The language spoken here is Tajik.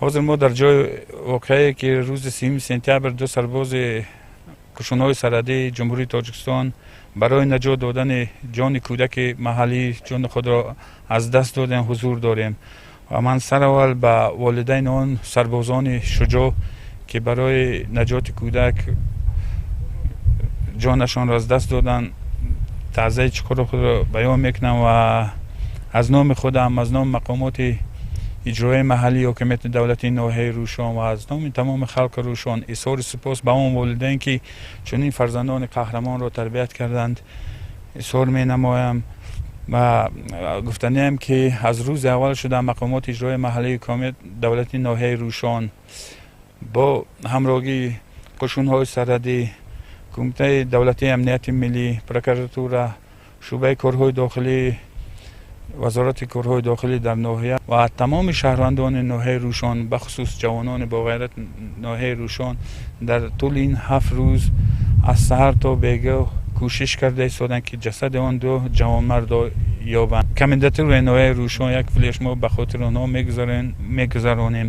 Ҳозир мо дар ҷои воқеае, ки рӯзи 30 сентябр ду сарбози қӯшунҳои сарҳадии Ҷумҳурии Тоҷикистон барои наҷот додани ҷони кӯдаки маҳаллӣ ҷони худро аз даст додем, ҳузур дорем. Ва ман сараввал ба волидайни он сарбозони шуҷоъ, ки барои наҷоти кӯдак ҷонашонро аз даст доданд, таъзияи чуқури худро баён мекунам ва аз номи худам, аз номи мақомоти иҷроияи маҳаллии ҳокимияти давлатии ноҳияи Рӯшон ва аз номи тамоми халқи Рӯшон изҳори сипос ба он волидайн, ки чунин фарзандони қаҳрамонро тарбият карданд, изҳор менамоям. Ва гуфтаниам, ки аз рӯзи аввал шуда мақомоти иҷроияи маҳаллии ҳокимияти давлатии ноҳияи Рӯшон бо ҳамроҳии қӯшунҳои сарҳадӣ, Кумитаи давлатии амнияти миллӣ, прокуратура, шӯъбаи корҳои дохилӣ, Вазорати корҳои дохилӣ дар ноҳия ва тамоми шаҳрвандони ноҳияи Рӯшон, бахусус ҷавонони боғайрат ноҳияи Рӯшон, дар тӯли ин 7 рӯз аз саҳар то бегоҳ кӯшиш карда истоданд, ки ҷасади он ду ҷавонмардро ёбанд. Комендатураи ноҳияи Рӯшон як флешмоб ба хотири онҳо мегузаронем.